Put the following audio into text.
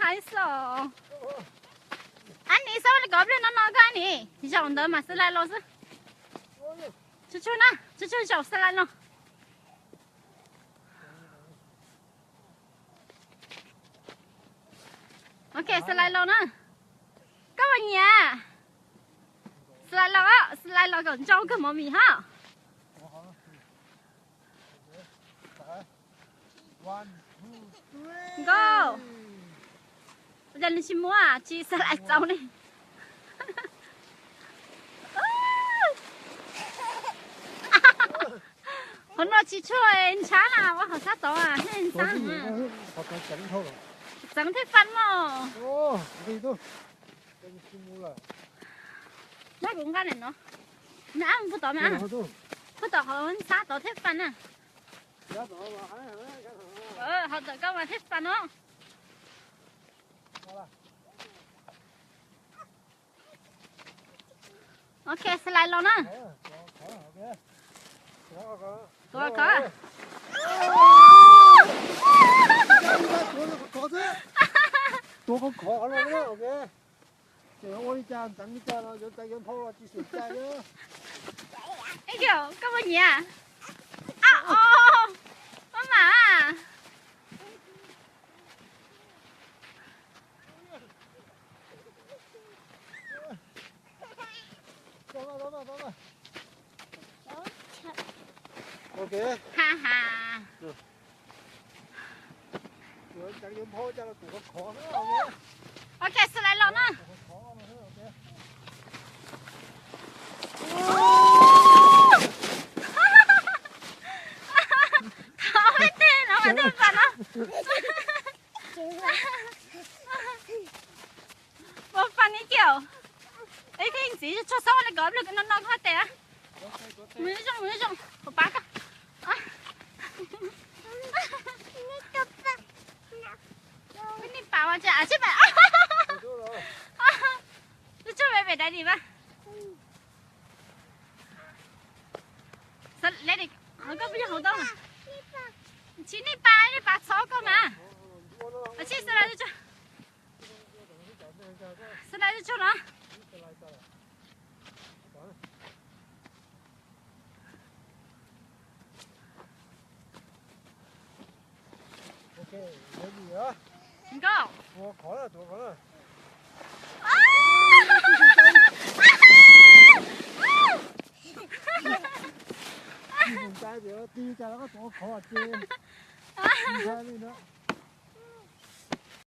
Hais xwb. Ab nis, xab li kov pliag no no koj nis, zaum ntawd mas slide los xwb. Tsuj tsuj na, tsuj tsuj zaum slide los. Ok, slide los na. Koj puas nyiam? Slide los, slide los kom ntsau kawg mov mis hab. Nkauj, ua cas nws tsis muab, tsis slide txaus li. Qhov no tsis tshua ntshab na, ua qhov sab tod thiaj ntshab. Txeev thiaj faj mog. Muab kuv nqa ntawm no. Puag tod, puag tod qhov ntshab tod thiaj faj na. Qhov tod koj mas thiaj faj no. Ok, slide los na. Tuav khov. Tuav khov los, ces ua li cas ntxeev li cas los yuav tais yuav nphau los tsis xum cai li. Ib yam koj puas nyiam? Ab, o, maj mam. Ha ha. Ok, slide los na. Thov peb tej no mas tej pas no. Ua funny kiag. Ib tug ntxiv tsuag xaub li kov pliag no no koj tes. Mus zoo, mus zoo, kuv pab koj. Peb nis pas mas tsis, a, tsis pas. Tsuag tsuag pem pem dai dis mas. Koj peb yog hauv tau. Tsis nis pas, nis pas txhob koj mas. Tsis, slide tsuag, slide tsuag los. Nkauj. Tig li cas los koj tuav khov ces ntshai li na.